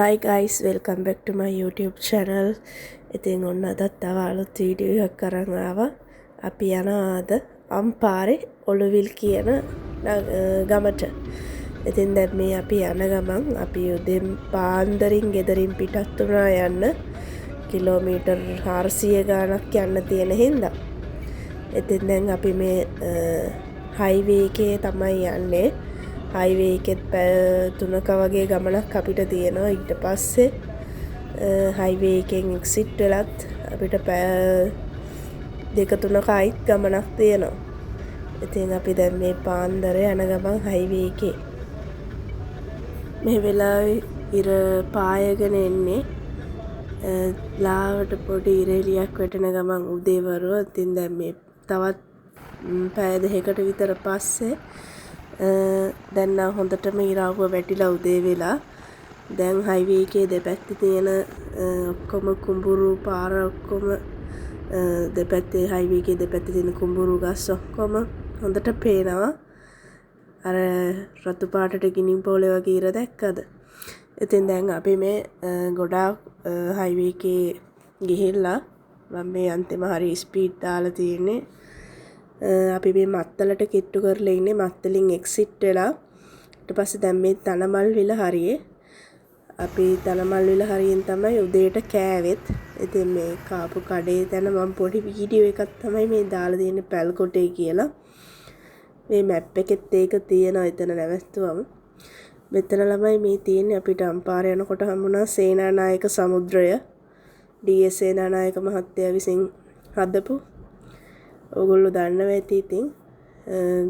Hi guys, welcome back to my YouTube channel. ඉතින් ඔන්න අදත් තව අලුත් වීඩියෝ එකක් අරන් ආවා. අපි යනවා අද අම්පාරේ ඔලුවිල් කියන ගමට. ඉතින් දැන් මේ අපි යන ගමන් අපි උදෙන් පාන්දරින් ගෙදරින් පිටත් වුණා යන්න කිලෝමීටර් 400 ගාණක් යන්න තියෙන හින්දා. ඉතින් දැන් අපි මේ හයිවේ එකේ තමයි යන්නේ. හයිවේ එකෙත් පැය 3ක වගේ ගමනක් අපිට තියෙනවා. ඊට පස්සේ හයිවේ එකෙන් එක්සිට් වෙලත් අපිට පැය 2-3ක ආයිත් ගමනක් තියෙනවා. ඉතින් අපි දැන් මේ පාන්දර යන ගමන් හයිවේ එකේ මේ වෙලාවේ ඉර පායගෙන එන්නේ. ලාවට පොඩි ඉර එළියක් වැටෙන ගමන් උදේවරුව. ඉතින් දැන් මේ තවත් පැය 2කට විතර පස්සේ දැන් නම් හොඳටම ඉර අවුව වැටිලා උදේ වෙලා. දැන් හයිවේ එකේ දෙපැත්තේ තියෙන ඔක්කොම කුඹුරු පාර ඔක්කොම දෙපැත්තේ හයිවේ එකේ දෙපැත්තේ තියෙන කුඹුරු ගස් ඔක්කොම හොඳට පේනවා. අර රතු පාටට ගිනි පොලේ වගේ ඉර දැක්කද? ඉතින් දැන් අපි මේ ගොඩාක් හයිවේ එකේ ගිහිල්ලා මම මේ අන්තිම හරි ස්පීඩ් දාලා තියෙන්නේ. අපි මේ මත්තලට කිට්ටු කරලා ඉන්නේ. මත්තලින් එක්සිට් වෙලා ඊට පස්සේ දැන් මේ තනමල් විල හරියේ අපි තනමල් විල හරියෙන් තමයි උදේට කෑවෙත්. ඉතින් මේ කාපු කඩේ තැන මම පොඩි වීඩියෝ එකක් තමයි මේ දාලා තියෙන්නේ පැල්කොටේ කියලා. මේ මැප් එකෙත් ඒක තියෙනවා එතන නැවැත්තුවම. මෙතන ළමයි මේ තියෙන්නේ අපිට අම්පාර යනකොට හම්බුණා සේනානායක සමුද්‍රය. ඩී.එස්. සේනානායක මහත්තයා විසින් හදපු. ඔයගොල්ලෝ දන්නවා ඇති. ඉතින්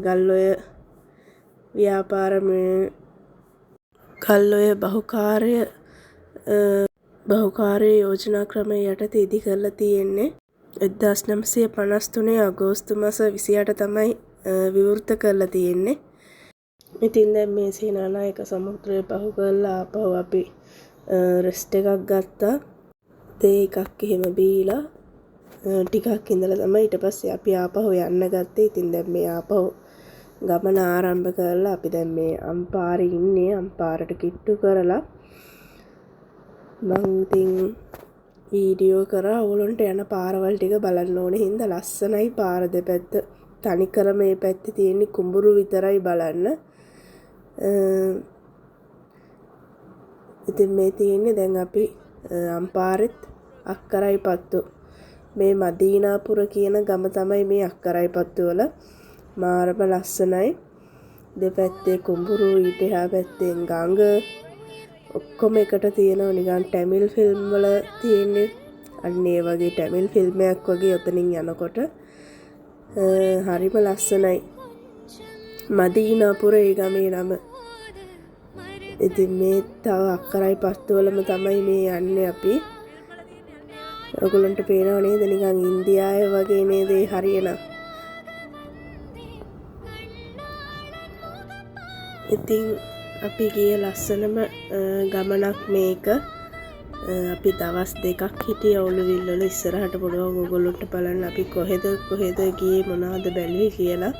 ගල්ඔය ව්‍යාපාර ගල්ඔය බහුකාර්ය යෝජනා ක්‍රමය යටතේ ඉදි කරලා තියෙන්නේ. 1953 අගෝස්තු මාස 28 තමයි විවෘත කරලා තියෙන්නේ. ඉතින් දැන් මේ සේනානායක සමුද්‍රය පහු කරලා ආපහු අපි රෙස්ට් එකක් ගත්තා. තේ එකක් එහෙම බීලා ටිකක් ඉඳලා තමයි ඊට පස්සේ අපි ආපහු යන්න ගත්තේ. ඉතින් දැන් මේ ආපහු ගමන ආරම්භ කරලා අපි දැන් මේ අම්පාරේ ඉන්නේ. අම්පාරට කිට්ටු කරලා මං ඉතින් වීඩියෝ කරා. ඕගොල්ලන්ට යන පාරවල් ටික බලන්න ඕනේ හින්දා ලස්සනයි පාර දෙපැත්ත. තනිකර මේ පැත්තේ තියෙන කුඹුරු විතරයි බලන්න. ඉතින් මේ තියෙන්නේ දැන් අපි අම්පාරෙත් අක්කරයිපත්තු. මේ මදීනාපුර කියන ගම තමයි මේ අක්කරයිපත්තු වල. මාරම ලස්සනයි. දෙපැත්තේ කුඹුරු, ඊට එහා පැත්තෙන් ගඟ ඔක්කොම එකට තියෙනවා. නිකන් ටැමිල් ෆිල්ම් වල තියෙන්නේ. අන්න ඒ වගේ ටැමිල් ෆිල්ම් එකක් වගේ ඔතනින් යනකොට හරිම ලස්සනයි. මදීනාපුර ඒ ගමේ නම. ඉතින් මේ තව අක්කරයිපත්තු වලම තමයි මේ යන්නේ අපි. ඔයගොල්ලන්ට පේනව නේද නිකන් ඉන්දියාවේ වගේ නේද ඒ හරියනම්. ඉතින් අපි ගිය ලස්සනම ගමනක් මේක. අපි දවස් දෙකක් හිටිය ඔලුවිල් වල. ඉස්සරහට පුළුවන් ඔයගොල්ලන්ට බලන්න අපි කොහෙද ගියේ මොනවද බැලුවේ කියලා.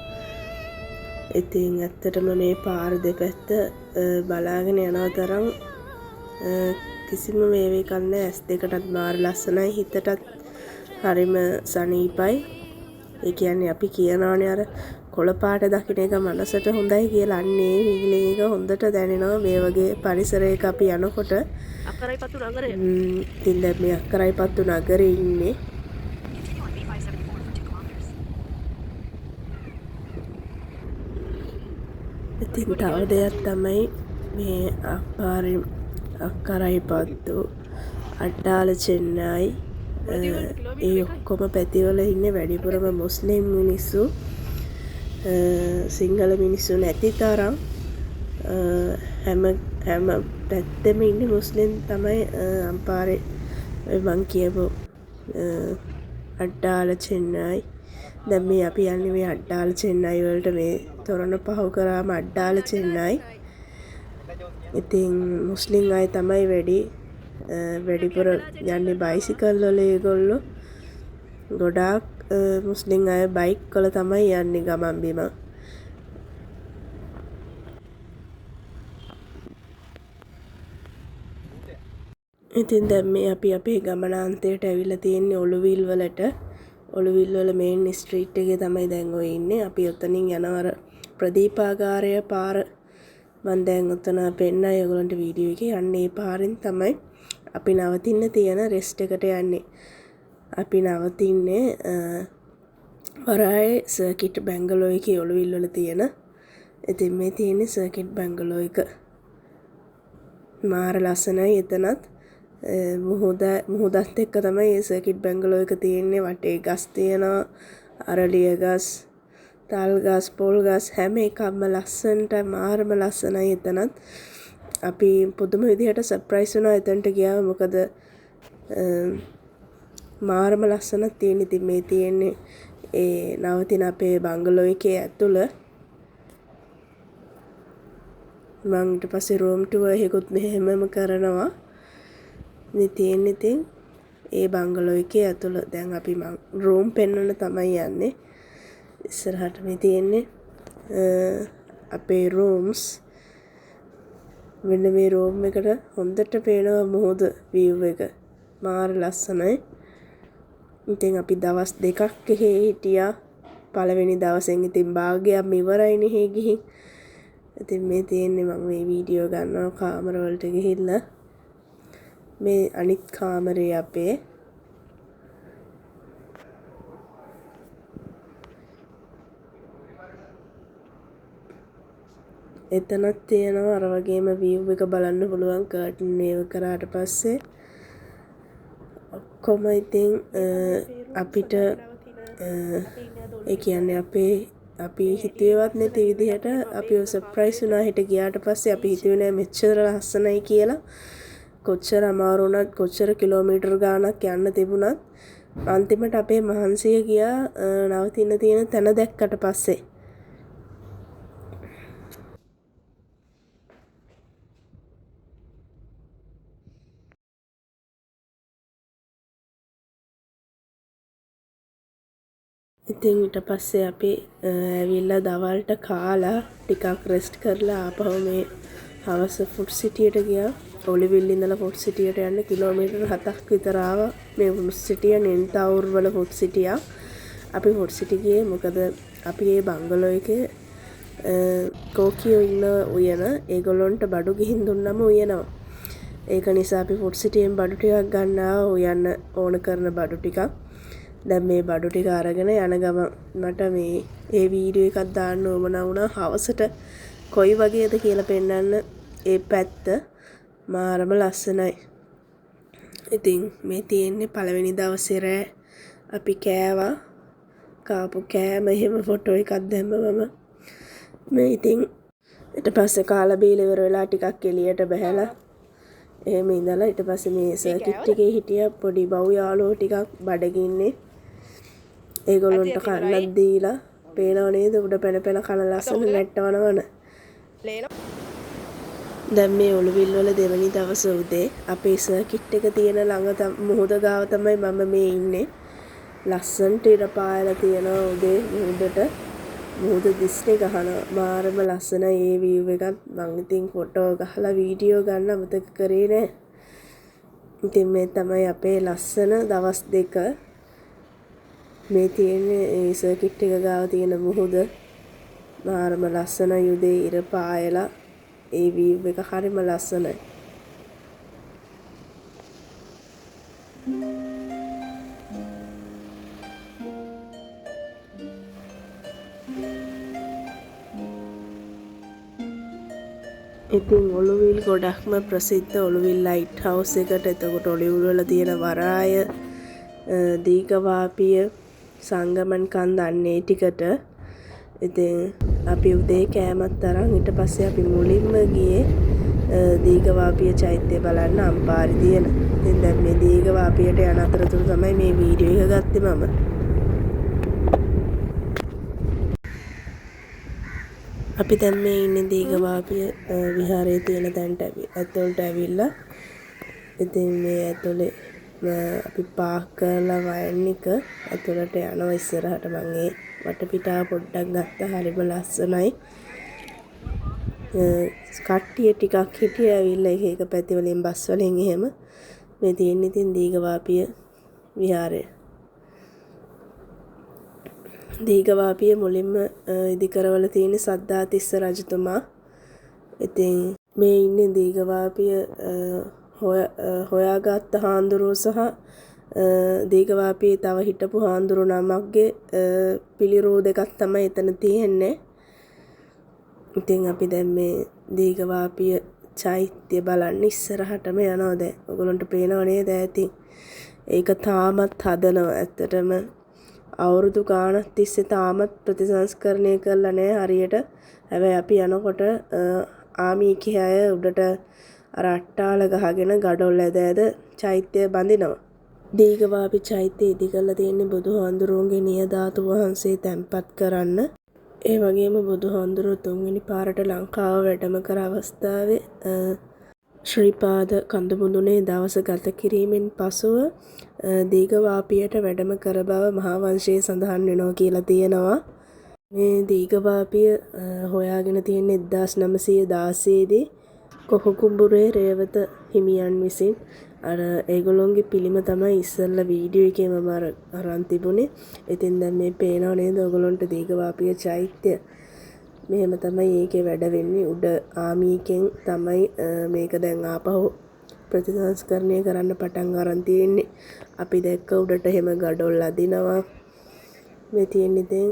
ඉතින් ඇත්තටම මේ පාර දෙපැත්ත බලාගෙන යනවා තරම් කිසිම මේ එකක් නෑ. ඇස් දෙකටත් මාර ලස්සනයි, හිතටත් හරිම සනීපයි. ඒ කියන්නේ අපි කියනවනේ අර කොළ පාට දකින එක මනසට හොඳයි කියලා. අන්න ඒ ෆීලිං එක හොඳට දැනෙනවා මේ වගේ පරිසරයක අපි යනකොට. අක්කරයිපත්තු නගරය. ඉතින් දැන් මේ අක්කරයිපත්තු නගරේ ඉන්නේ. ඉතින් තව දෙයක් තමයි මේ අක්කරයිපත්තු, අඩ්ඩාල චෙන්නයි, ඒ ඔක්කොම පැතිවල ඉන්නේ වැඩිපුරම මුස්ලිම් මිනිස්සු. සිංහල මිනිස්සු නැති තරම් හැම පැත්තෙම ඉන්නේ මුස්ලිම් තමයි. අම්පාරේ ඔය මං කියපු අඩ්ඩාල චෙන්නයි. දැන් මේ අපි යන්නේ මේ අඩ්ඩාල චෙන්නයි වලට. මේ තොරණ පහු කරාම අඩ්ඩාල චෙන්නයි. ඉතින් මුස්ලිම් අය තමයි වැඩිපුර යන්නේ බයිසිකල් වල. ඒගොල්ලෝ ගොඩාක් මුස්ලිම් අය බයික් වල තමයි යන්නේ ගමන් බිමන්. ඉතින් දැන් මේ අපි අපේ ගමනාන්තයට ඇවිල්ලා තියෙන්නේ ඔලුවිල් වලට. ඔලුවිල් වල මේන් ස්ට්‍රීට් එකේ තමයි දැන් ඔය ඉන්නේ. අපි ඔතනින් යනවා අර ප්‍රදීපාගාරය පාර. මං දැන් ඔතන පෙන්නයි ඔයගොල්ලන්ට වීඩියෝ එකේ. අන්න ඒ පාරෙන් තමයි අපි නවතින්න තියෙන රෙස්ට් එකට යන්නේ. අපි නවතින්නේ වරායේ සර්කිට් බැංගලෝ එකේ ඔලුවිල් වල තියෙන. ඉතින් මේ තියෙන්නේ සර්කිට් බැංගලෝ එක. මාර ලස්සනයි එතනත්. මුහුදත් එක්ක තමයි මේ සර්කිට් බැංගලෝ එක තියෙන්නේ. වටේ ගස් තියෙනවා, අරලිය ගස්, තල් ගස්, පොල් ගස් හැම එකක්ම ලස්සනට මාරම ලස්සනයි එතනත්. අපි පුදුම විදිහට සර්ප්‍රයිස් වුණා එතනට ගියාම. මොකද මාරම ලස්සනක් තියෙන. ඉතින් මේ තියෙන්නේ ඒ නවතින අපේ බංගලෝ එකේ ඇතුළ. මං ඊට පස්සේ රූම් ටුවර් එකකුත් මෙහෙමම කරනවා. මේ තියෙන්නේ ඉතින් ඒ බංගලෝ එකේ ඇතුළ. දැන් අපි මං රූම් පෙන්වන්න තමයි යන්නේ. ඉස්සරහට මේ තියෙන්නේ අපේ රූම්ස්. මෙන්න මේ රූම් එකට හොඳට පේනවා මුහුද විව් එක. මාර ලස්සනයි. ඉතින් අපි දවස් දෙකක් එහෙ හිටියා. පළවෙනි දවසෙන් ඉතින් භාගයක්ම ඉවරයිනේ එහෙ ගිහින්. ඉතින් මේ තියෙන්නේ මම මේ වීඩියෝ ගන්නවා කාමර වලට ගිහිල්ලා. මේ අනිත් කාමරේ අපේ. එතනත් තියෙනවා අර වගේම විව් එක බලන්න පුළුවන් කර්ටන් ඒව කරාට පස්සේ. ඔක්කොම ඉතින් අපිට ඒ කියන්නේ අපේ අපි හිතුවේවත් නැති විදිහට අපි සර්ප්‍රයිස් වුණා හිට ගියාට පස්සේ. අපි හිතුවේ නෑ මෙච්චර ලස්සනයි කියලා. කොච්චර අමාරු වුණත් කොච්චර කිලෝමීටර් ගාණක් යන්න තිබුණත් අන්තිමට අපේ මහන්සිය ගියා නවතින්න තියෙන තැන දැක්කට පස්සේ. ඉතින් ඊට පස්සේ අපි ඇවිල්ලා දවල්ට කාලා ටිකක් රෙස්ට් කරලා ආපහු මේ හවස ෆුඩ් සිටියට ගියා. ඔලිවිල් ඉඳලා ෆුඩ් සිටියට යන්න කිලෝමීටර් 7ක් විතර ආවා. මේ ෆුඩ් සිටිය නෙන්තාවුර් වල ෆුඩ් සිටියක්. අපි ෆුඩ් සිටි ගියේ මොකද අපි මේ බංගලෝ එකේ කෝකියෝ ඉන්න උයන ඒගොල්ලොන්ට බඩු ගිහින් දුන්නම උයනවා. ඒක නිසා අපි ෆුඩ් සිටියෙන් බඩු ටිකක් ගන්න ආවා, උයන්න ඕන කරන බඩු ටිකක්. දැන් මේ බඩු ටික අරගෙන යන ගමන් මට මේ ඒ වීඩියෝ එකක් දාන්න ඕන වුණා. හවසට කොයි වගේද කියලා පෙන්වන්න. ඒ පැත්ත මාරම ලස්සනයි. ඉතින් මේ තියෙන්නේ පළවෙනි දවසේ රෑ අපි කෑවා. කාපු කෑම එහෙම ෆොටෝ එකක් දැම්ම මම. මේ ඉතින් ඊට පස්සේ කාලා බීලා ඉවර වෙලා ටිකක් එළියට බහැලා එහෙම ඉඳලා ඊට පස්සේ මේ සර්කිට් එකේ හිටිය පොඩි බව් යාළුවෝ ටිකක් බඩගින්නේ. ඒගොල්ලොන්ට කන්නක් දීලා පේනව නේද උඩ පැන පැන කන ලස්සන නැට්ටවනවන. දැන් මේ ඔලුවිල් වල දෙවනි දවස උදේ අපේ සර්කිට් එක තියෙන ළඟ මුහුද ගාව තමයි මම මේ ඉන්නේ. ලස්සනට ඉර පායලා තියෙනවා උදේ මුහුදට. මුහුද දිස්නේ ගහනවා. මාරම ලස්සනයි ඒ වීව් එකත්. මං ඉතින් ෆොටෝ ගහලා වීඩියෝ ගන්න අමතක කරේ නෑ. ඉතින් මේ තමයි අපේ ලස්සන දවස් දෙක. මේ තියෙන්නේ ඒ සර්කිට් එක ගාව තියෙන මුහුද. මාරම ලස්සනයි උදේ ඉර පායලා ඒ වීව් එක හරිම ලස්සනයි. ඉතින් ඔලුවිල් ගොඩක්ම ප්‍රසිද්ධ ඔලුවිල් ලයිට් හවුස් එකට. එතකොට ඔලුවිල් වල තියෙන වරාය, දීඝවාපිය, සංගමන් කන්ද අන්න ඒ ටිකට. ඉතින් අපි උදේ කෑමත් අරන් ඊට පස්සේ අපි මුලින්ම ගියේ දීඝවාපිය චෛත්‍යය බලන්න අම්පාරේ තියෙන. ඉතින් දැන් මේ දීඝවාපියට යන අතරතුර තමයි මේ වීඩියෝ එක ගත්තේ මම. අපි දැන් මේ ඉන්නේ දීඝවාපිය විහාරයේ තියෙන තැනට ඇතුළට ඇවිල්ලා. ඉතින් මේ ඇතුලේ අපි පාක් කරලා වයන් එක ඇතුළට යනවා ඉස්සරහට. මං ඒ වටපිටාව පොඩ්ඩක් ගත්තා. හරිම ලස්සනයි. කට්ටිය ටිකක් හිටියා ඇවිල්ලා එක එක පැති වලින් බස් වලින් එහෙම. මේ තියෙන්නේ ඉතින් දීඝවාපිය විහාරය. දීඝවාපිය මුලින්ම ඉදි කරවල තියෙන සද්ධාතිස්ස රජතුමා. ඉතින් මේ ඉන්නේ දීඝවාපිය හොයාගත්ත හාමුදුරුවෝ සහ දීඝවාපියේ තව හිටපු හාමුදුරුවෝ නමක්ගේ පිළිරූ දෙකක් තමයි එතන තියෙන්නේ. ඉතින් අපි දැන් මේ දීඝවාපිය චෛත්‍ය බලන්න ඉස්සරහටම යනවා දැන්. ඔයගොල්ලන්ට පේනව නේද ඈතින්? ඒක තාමත් හදනවා. ඇත්තටම අවුරුදු ගාණක් තිස්සේ තාමත් ප්‍රතිසංස්කරණය කරලා නෑ හරියට. හැබැයි අපි යනකොට ආමි එකේ අය උඩට අර අට්ටාල ගහගෙන ගඩොල් ඇද ඇද චෛත්‍ය බඳිනවා. දීඝවාපි චෛත්‍ය ඉදි කරලා තියෙන්නේ බුදුහාමුදුරුවන්ගේ නිය ධාතු වහන්සේ තැන්පත් කරන්න. ඒ වගේම බුදුහාමුදුරුවෝ තුන්වෙනි පාරට ලංකාව වැඩම කර අවස්ථාවේ ශ්‍රීපාද කඳුමුදුනේ දවස ගත කිරීමෙන් පසුව දීඝවාපියට වැඩම කර බව මහා වංශයේ සඳහන් වෙනවා කියලා තියෙනවා. මේ දීඝවාපිය හොයාගෙන තියෙන්නේ 1916 දී කොහුකුඹුරේ රේවත හිමියන් විසින්. අර ඒගොල්ලොන්ගේ පිළිම තමයි ඉස්සෙල්ලා වීඩියෝ එකේ මම අර අරන් තිබුණේ. ඉතින් දැන් මේ පේනව නේද ඔයගොල්ලන්ට දීඝවාපිය චෛත්‍ය. මෙහෙම තමයි ඒකේ වැඩ වෙන්නේ. උඩ ආමි එකෙන් තමයි මේක දැන් ආපහු ප්‍රතිසංස්කරණය කරන්න පටන් අරන් තියෙන්නේ. අපි දැක්ක උඩට එහෙම ගඩොල් අදිනවා. මේ තියෙන්නේ ඉතින්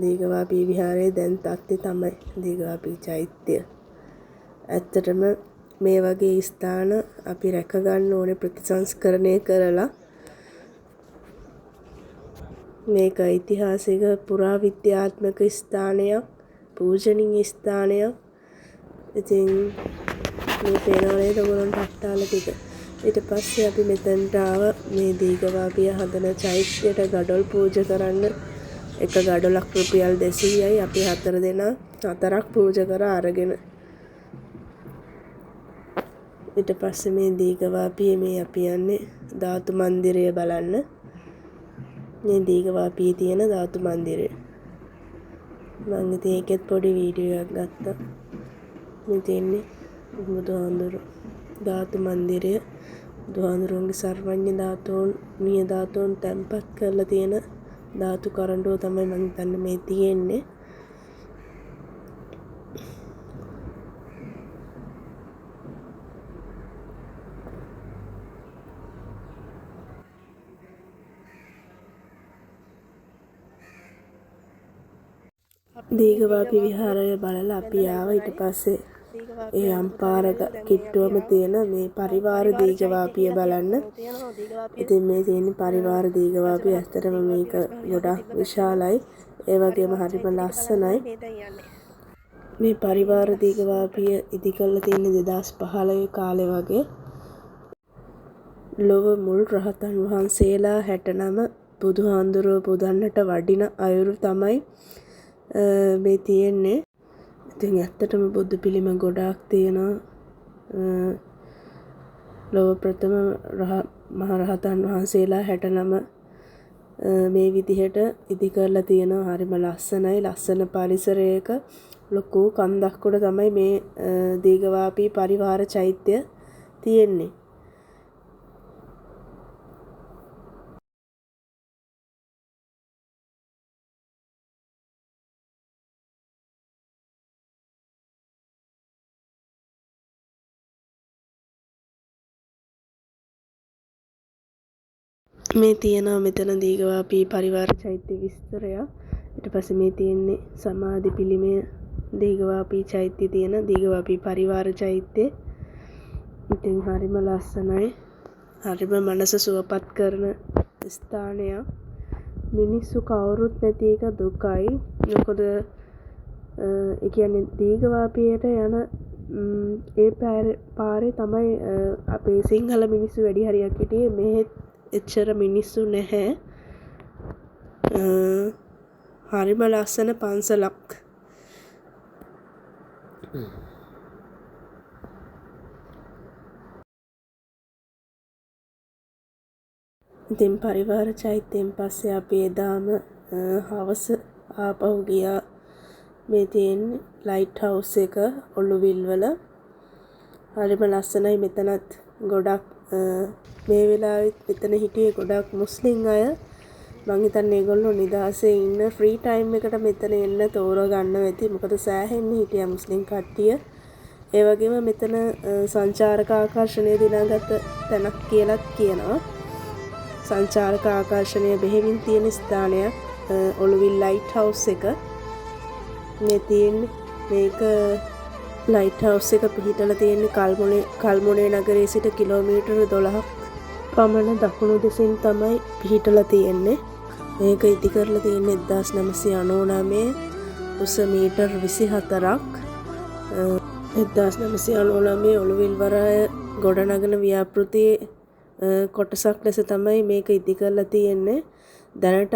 දීඝවාපිය විහාරයේ දැන් තත්ත්වය තමයි දීඝවාපිය චෛත්‍ය. ඇත්තටම මේ වගේ ස්ථාන අපි රැක ගන්න ඕනේ ප්‍රතිසංස්කරණය කරලා. මේක ඓතිහාසික පුරාවිද්‍යාත්මක ස්ථානයක්, පූජනීය ස්ථානයක්. ඉතින් මේ පේනව නේද ඔයගොල්ලන්ට අට්ටාල ටික. ඊට පස්සේ අපි මෙතනට ආව මේ දීඝවාපිය හදන චෛත්‍යයට ගඩොල් පූජා කරන්න. එක ගඩොලක් රුපියල් 200යි. අපි හතර දෙනා හතරක් පූජා කර අරගෙන. ඊට පස්සේ මේ දීඝවාපියේ මේ අපි යන්නේ ධාතු මන්දිරය බලන්න. මේ දීඝවාපියේ තියෙන ධාතු මන්දිරය. මං ඉතින් ඒකෙත් පොඩි වීඩියෝ එකක් ගත්තා. මේ තියෙන්නේ බුදුහාමුදුරු ධාතු මන්දිරය. බුදුහාමුදුරුවන්ගේ සර්වඥ ධාතුන්, නිය ධාතුන් තැන්පත් කරලා තියෙන ධාතු කරඬුව තමයි මං හිතන්නේ මේ තියෙන්නේ. දීඝවාපි විහාරය බලලා අපි ආවා. ඊට පස්සේ ඒ අම්පාර කිට්ටුවම තියෙන මේ පරිවාර දීඝවාපිය බලන්න. ඉතින් මේ තියෙන පරිවාර දීඝවාපිය ඇත්තටම මේක ගොඩක් විශාලයි. ඒ වගේම හරිම ලස්සනයි. මේ පරිවාර දීඝවාපිය ඉදි කරලා තියෙන්නේ 2015 කාලේ වගේ. ලොව මුල් රහතන් වහන්සේලා 69 බුදුහාමුදුරුවෝ පුදන්නට වඩින අයුරු තමයි මේ තියෙන්නේ. ඉතින් ඇත්තටම බුදු පිළිම ගොඩාක් තියෙනවා. ලොව ප්‍රථම මහ රහතන් වහන්සේලා 69 මේ විදිහට ඉදි කරලා තියෙනවා. හරිම ලස්සනයි. ලස්සන පරිසරයක ලොකු කන්දක් උඩ තමයි මේ දීඝවාපී පරිවාර චෛත්‍ය තියෙන්නේ. මේ තියෙනවා මෙතන දීඝවාපී පරිවාර චෛත්‍ය විස්තරයක්. ඊට පස්සේ මේ තියෙන්නේ සමාධි පිළිමය දීඝවාපී චෛත්‍ය තියෙන දීඝවාපී පරිවාර චෛත්‍ය. ඉතින් හරිම ලස්සනයි. හරිම මනස සුවපත් කරන ස්ථානයක්. මිනිස්සු කවුරුත් නැති එක දුකයි. මොකද ඒ කියන්නේ දීඝවාපියට යන ඒ පාරේ තමයි අපේ සිංහල මිනිස්සු වැඩි හරියක් හිටියේ. මෙහෙත් එච්චර මිනිස්සු නැහැ. හරිම ලස්සන පන්සලක්. ඉතින් පරිවාර චෛත්‍යයෙන් පස්සේ අපි එදාම හවස ආපහු ගියා. මේ තියෙන්නේ ලයිට් හවුස් එක ඔලුවිල් වල. හරිම ලස්සනයි. මෙතනත් ගොඩක් මේ වෙලාවෙත් මෙතන හිටියේ ගොඩක් මුස්ලිම් අය. මං හිතන්නේ ඒගොල්ලෝ නිදහසේ ඉන්න ෆ්‍රී ටයිම් එකට මෙතන එන්න තෝරගන්නවා ඇති. මොකද සෑහෙන්න හිටියා මුස්ලිම් කට්ටිය. ඒ වගේම මෙතන සංචාරක ආකර්ෂණය දිනාගත තැනක් කියලත් කියනවා. සංචාරක ආකර්ෂණය බෙහෙවින් තියෙන ස්ථානයක් ඔලුවිල් ලයිට් හවුස් එක. මේ තියෙන්නේ මේක ලයිට් හවුස් එක පිහිටලා තියෙන්නේ කල්මුනේ නගරයේ සිට කිලෝමීටර 12ක් පමණ දකුණු දෙසින් තමයි පිහිටලා තියෙන්නේ. මේක ඉදි කරලා තියෙන්නේ 1999, උස මීටර් 24ක්. 1999 ඔලුවිල් වරාය ගොඩනගන ව්‍යාපෘතියේ කොටසක් ලෙස තමයි මේක ඉදි කරලා තියෙන්නේ. දැනට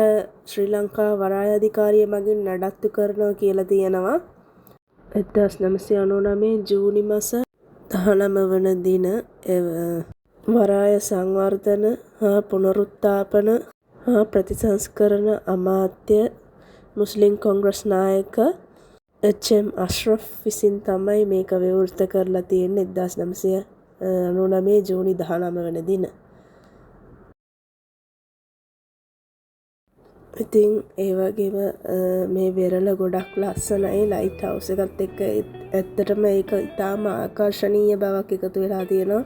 ශ්‍රී ලංකා වරාය අධිකාරිය මගින් නඩත්තු කරනවා කියලා තියෙනවා. 1999 ජූනි මස 19 වන දින වරාය සංවර්ධන හා පුනරුත්ථාපන හා ප්‍රතිසංස්කරණ අමාත්‍ය මුස්ලිම් කොංග්‍රස් නායක එච්.එම්. අශ්රෆ් විසින් තමයි මේක විවෘත කරලා තියෙන්නේ 1999 ජූනි 19 වන දින. ඉතින් ඒ වගේම මේ වෙරළ ගොඩක් ලස්සනයි. ලයිට් හවුස් එකත් එක්ක ඇත්තටම ඒක ඉතාම ආකර්ෂණීය බවක් එකතු වෙලා තියෙනවා.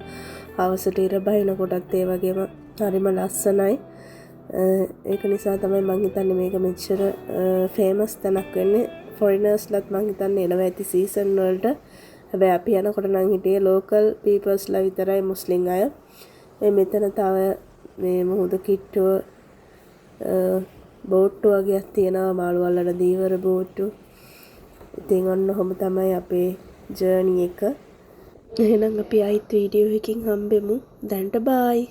හවසට ඉර බහින කොටත් ඒ වගේම හරිම ලස්සනයි. ඒක නිසා තමයි මං හිතන්නේ මේක මෙච්චර ෆේමස් තැනක් වෙන්නේ. ෆොරිනර්ස්ලත් මං හිතන්නේ එනවා ඇති සීසන් වලට. හැබැයි අපි යනකොට නම් හිටියේ ලෝකල් පීපල්ස්ලා විතරයි, මුස්ලිම් අය. මේ මෙතන තව මේ මුහුද කිට්ටුව බෝට්ටු වගේක් තියෙනවා, මාළු අල්ලන දීවර බෝට්ටු. ඉතින් ඔන්න ඔහොම තමයි අපේ ජර්නි එක. එහෙනම් අපි ආයිත් වීඩියෝ එකකින් හම්බෙමු. දැන්ට බායි.